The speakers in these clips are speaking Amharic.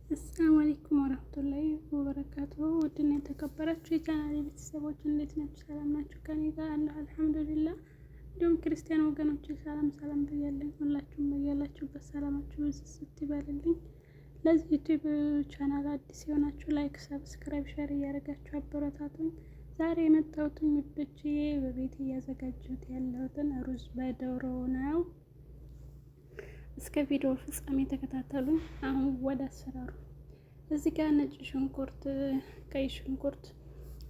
السلام عليكم ورحمة الله وبركاته። ውድና የተከበራችሁ የቻናሌ ቤተሰቦች እንዴት ናችሁ? ሰላም ናችሁ? ከኔ ጋር አለሁ الحمد لله። እንዲሁም ክርስቲያን ወገኖች ሰላም ሰላም ብያለሁ። ሁላችሁም በያላችሁበት ሰላማችሁ ብዝት ይበልልኝ። ለዚህ YouTube channel አዲስ የሆናችሁ like፣ subscribe፣ share እያደረጋችሁ አበረታቱኝ። ዛሬ የመጣሁትን ውዶችዬ በቤት እያዘጋጀሁት ያለሁትን ሩዝ በዶሮ ነው። እስከ ቪዲዮ ፍጻሜ ተከታተሉኝ። አሁን ወደ አሰራሩ። እዚህ ጋር ነጭ ሽንኩርት፣ ቀይ ሽንኩርት፣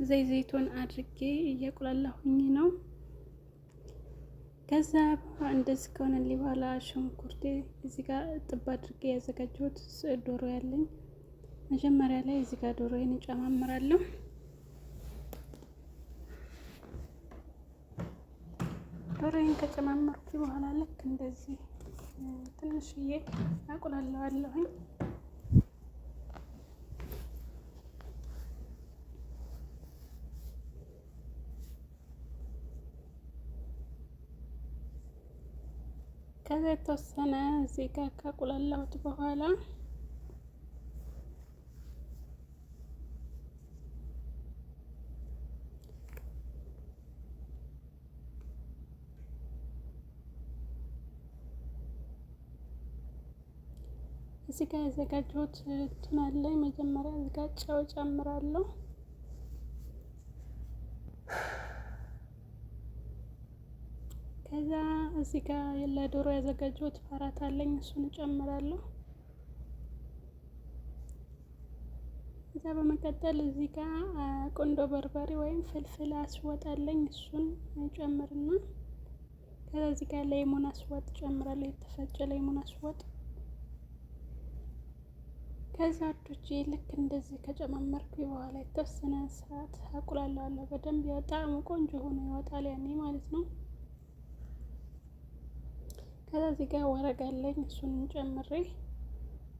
ዘይቱን አድርጌ እያቁላላሁኝ ነው። ከዛ እንደዚህ ከሆነልኝ በኋላ ሽንኩርቴ እዚህ ጋር ጥብ አድርጌ ያዘጋጀሁት ዶሮ ያለኝ መጀመሪያ ላይ እዚህ ጋር ዶሮዬን እጨማምራለሁ። ዶሮዬን ከጨማመርኩ በኋላ ልክ እንደዚህ ትንሽዬ አቁላለዋለሁኝ። ከዛ የተወሰነ እዚህ ጋር ካቁላላሁት በኋላ እዚህ ጋር ያዘጋጀሁት እንትን አለ። መጀመሪያ እዚህ ጋር ጨው ጨምራለሁ። ከዛ እዚህ ጋር ለዶሮ ያዘጋጀሁት ፓራት አለኝ፣ እሱን እጨምራለሁ። ከዛ በመቀጠል እዚህ ጋር ቁንዶ በርበሬ ወይም ፍልፍል አስወጣለኝ፣ እሱን ጨምርና ከዛ እዚህ ጋር ሌሞን አስወጥ ጨምራለሁ፣ የተፈጨ ሌሞን አስወጥ። ከዛ ውዶቼ ልክ እንደዚህ ከጨማመርኩ በኋላ የተወሰነ ሰዓት አቁላለዋለሁ። በደንብ ጣዕሙ ቆንጆ ሆኖ ይወጣል ያኔ ማለት ነው። ከዛ እዚህ ጋር ወረቅ አለኝ እሱን ጨምሬ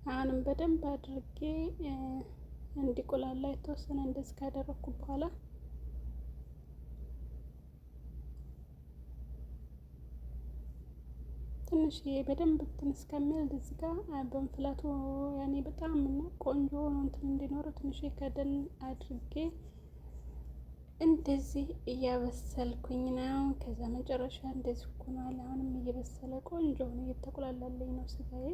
አሁንም በደንብ አድርጌ እንዲቆላላ የተወሰነ እንደዚህ ካደረኩ በኋላ ትንሽዬ በደንብ እንትን እስከሚል እዚህ ጋር በእንፍላቱ ያኔ በጣም ቆንጆ ሆኖ እንትን እንዲኖረው ትንሽዬ ከደን አድርጌ እንደዚህ እያበሰልኩኝ ነው። ከዛ መጨረሻ እንደዚህ ሆኗል። አሁንም እየበሰለ ቆንጆ ሆኖ እየተቆላላለኝ ነው ስጋዬ።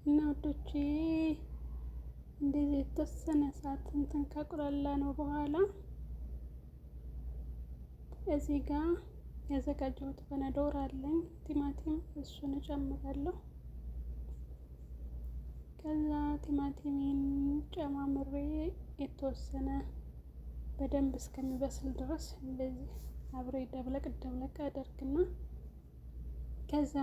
እና ውዶቼ እንደዚህ የተወሰነ ሰዓት እንትን ካቁላላ ነው በኋላ እዚህ ጋር ያዘጋጀሁት በነዶር አለኝ ቲማቲም፣ እሱን እጨምራለሁ። ከዛ ቲማቲሜን ጨማምሬ የተወሰነ በደንብ እስከሚበስል ድረስ እንደዚህ አብሬ ደብለቅ ደብለቅ አደርግና ከዛ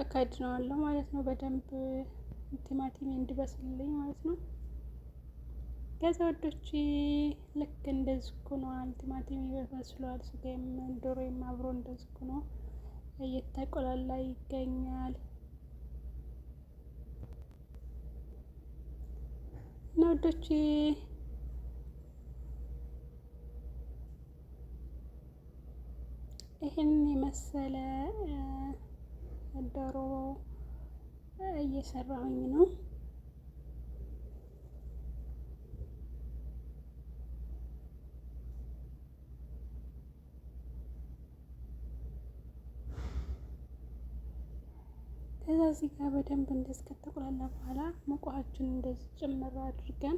እከድነዋለሁ ማለት ነው። በደንብ ቲማቲሜ እንዲበስልልኝ ማለት ነው። ከዛ ወዶች ልክ እንደዚህ ሆኗል። ቲማቲሜ በስሏል። ስጋዬም ዶሮዬም አብሮ እንደዚህ ሆኖ እየተቆላላ ይገኛል። እና ወዶች ይህን የመሰለ ዶሮ እየሰራሁኝ ነው። ከዛ እዚህ ጋር በደንብ እንደዚህ ከተቆላላ በኋላ ሙቅ ውሃችን እንደዚህ ጭምር አድርገን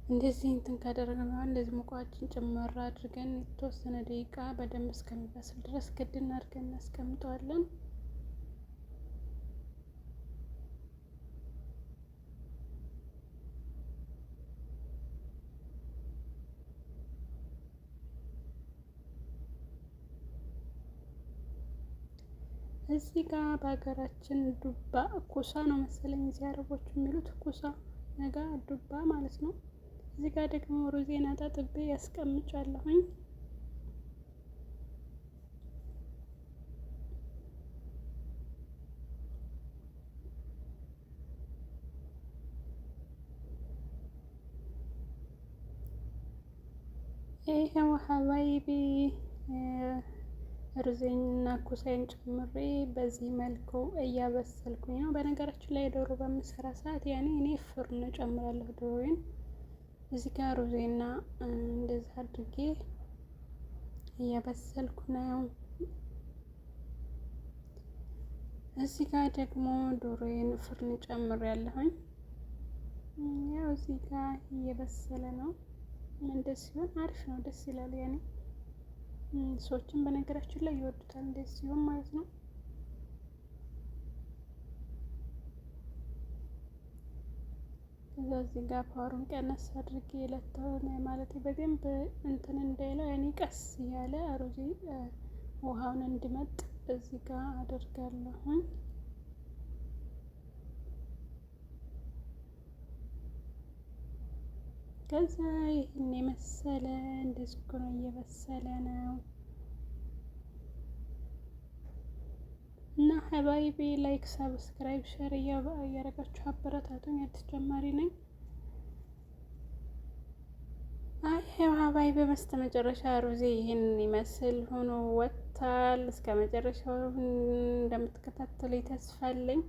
እንደዚህ እንትን ካደረግን በኋላ እንደዚህ ሙቋችን ጭምር አድርገን የተወሰነ ደቂቃ በደንብ እስከሚበስል ድረስ ክድን አድርገን እናስቀምጠዋለን። እዚህ ጋር በሀገራችን ዱባ ኩሳ ነው መሰለኝ እዚህ አረቦቹ የሚሉት ኩሳ ጋር ዱባ ማለት ነው። እዚህ ጋር ደግሞ ሩዜን አጣጥቤ ያስቀምጫለሁኝ። ይሄው حبايبي ሩዜንና ኩሳይን ጨምሬ በዚህ መልኩ እያበሰልኩኝ ነው። በነገራችን ላይ ዶሮ በምሰራ ሰዓት ያኔ እኔ ፍርን ጨምራለሁ ዶሮዬን። እዚህ ጋር ሩዜና እንደዚህ አድርጌ እያበሰልኩ ነው። እዚህ ጋር ደግሞ ዶሮዬን ፍርን ጨምሬ ያለሁኝ። ያው እዚህ ጋር እየበሰለ ነው። እንደዚህ ሲሆን አሪፍ ነው፣ ደስ ይላል። ያኔ ሰዎችን በነገራችን ላይ ይወዱታል እንደዚህ ሲሆን ማለት ነው። ከዛ እዚህ ጋር power ኡን ቀነስ አድርጌ ለተሆነ ማለት በደንብ እንትን እንዳይለው ያኔ ቀስ እያለ ሩዜ ውሃውን እንዲመጥ እዚህ ጋር አደርጋለሁኝ። ከዛ ይህን የመሰለ እንደዚህ ሆኖ እየበሰለ ነው። እና حبايبي like፣ subscribe፣ share እያረጋችሁ አበረታቱኝ። አዲስ ጀማሪ ነኝ። አይ حبايبي በመስተመጨረሻ ሩዜ ይህን ይመስል ሆኖ ወጥቷል። እስከ መጨረሻው እንደምትከታተሉ ተስፋ አለኝ።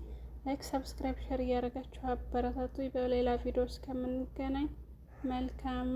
like፣ subscribe፣ share እያረጋችሁ አበረታቱኝ። በሌላ ቪዲዮ እስከምንገናኝ መልካም።